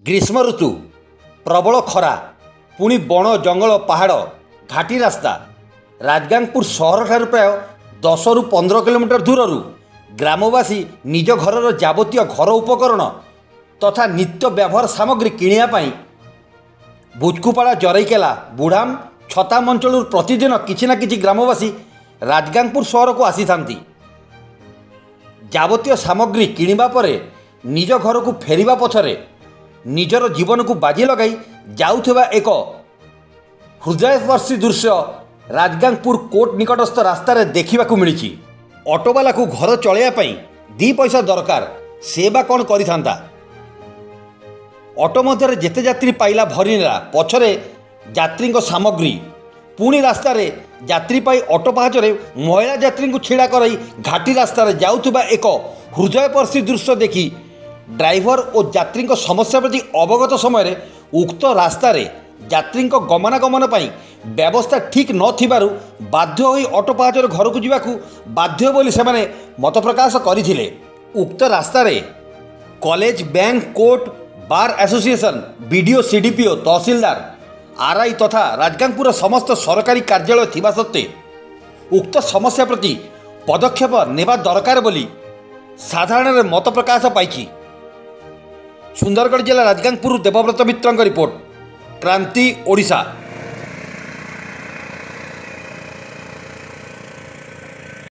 ଗ୍ରୀଷ୍ମ ଋତୁ, ପ୍ରବଳ ଖରା, ପୁଣି ବଣ ଜଙ୍ଗଲ, ପାହାଡ଼, ଘାଟି ରାସ୍ତା। ରାଜଗାଙ୍ଗପୁର ସହରଠାରୁ ପ୍ରାୟ 10ରୁ 15 କିଲୋମିଟର ଦୂରରୁ ଗ୍ରାମବାସୀ ନିଜ ଘରର ଯାବତୀୟ ଘର ଉପକରଣ ତଥା ନିତ୍ୟ ବ୍ୟବହାର ସାମଗ୍ରୀ କିଣିବା ପାଇଁ ବୁଚକୁପାଳା, ଜରାଇକେଲା, ବୁଢ଼ାମ, ଛତାମ ଅଞ୍ଚଳରୁ ପ୍ରତିଦିନ କିଛି ନା କିଛି ଗ୍ରାମବାସୀ ରାଜଗାଙ୍ଗପୁର ସହରକୁ ଆସିଥାନ୍ତି। ଯାବତୀୟ ସାମଗ୍ରୀ କିଣିବା ପରେ ନିଜ ଘରକୁ ଫେରିବା ପଥରେ ନିଜର ଜୀବନକୁ ବାଜି ଲଗାଇ ଯାଉଥିବା ଏକ ହୃଦୟସ୍ପର୍ଶୀ ଦୃଶ୍ୟ ରାଜଗାଙ୍ଗପୁର କୋର୍ଟ ନିକଟସ୍ଥ ରାସ୍ତାରେ ଦେଖିବାକୁ ମିଳିଛି। ଅଟୋବାଲାକୁ ଘର ଚଳାଇବା ପାଇଁ ଦୁଇ ପଇସା ଦରକାର, ସେ ବା କ'ଣ କରିଥାନ୍ତା? ଅଟୋ ମଧ୍ୟରେ ଯେତେ ଯାତ୍ରୀ ପାଇଲା ଭରି ନେଲା, ପଛରେ ଯାତ୍ରୀଙ୍କ ସାମଗ୍ରୀ। ପୁଣି ରାସ୍ତାରେ ଯାତ୍ରୀ ପାଇ ଅଟୋ ପାହାଚରେ ମହିଳା ଯାତ୍ରୀଙ୍କୁ ଛିଡ଼ା କରାଇ ଘାଟି ରାସ୍ତାରେ ଯାଉଥିବା ଏକ ହୃଦୟସ୍ପର୍ଶୀ ଦୃଶ୍ୟ ଦେଖି ଡ୍ରାଇଭର ଓ ଯାତ୍ରୀଙ୍କ ସମସ୍ୟା ପ୍ରତି ଅବଗତ ସମୟରେ ଉକ୍ତ ରାସ୍ତାରେ ଯାତ୍ରୀଙ୍କ ଗମନାଗମନ ପାଇଁ ବ୍ୟବସ୍ଥା ଠିକ୍ ନଥିବାରୁ ବାଧ୍ୟ ହୋଇ ଅଟୋ ପାହାଚରେ ଘରକୁ ଯିବାକୁ ବାଧ୍ୟ ବୋଲି ସେମାନେ ମତପ୍ରକାଶ କରିଥିଲେ। ଉକ୍ତ ରାସ୍ତାରେ college, bank, court, bar association, BDO, CDPO, ତହସିଲଦାର, ଆର୍ଆଇ ତଥା ରାଜଗାଙ୍ଗପୁରର ସମସ୍ତ ସରକାରୀ କାର୍ଯ୍ୟାଳୟ ଥିବା ସତ୍ତ୍ୱେ ଉକ୍ତ ସମସ୍ୟା ପ୍ରତି ପଦକ୍ଷେପ ନେବା ଦରକାର ବୋଲି ସାଧାରଣରେ ମତ ପ୍ରକାଶ ପାଇଛି। ସୁନ୍ଦରଗଡ଼ ଜିଲ୍ଲା ରାଜଗାଙ୍ଗପୁରରୁ ଦେବବ୍ରତ ମିତ୍ରଙ୍କ ରିପୋର୍ଟ, କ୍ରାନ୍ତି ଓଡ଼ିଶା।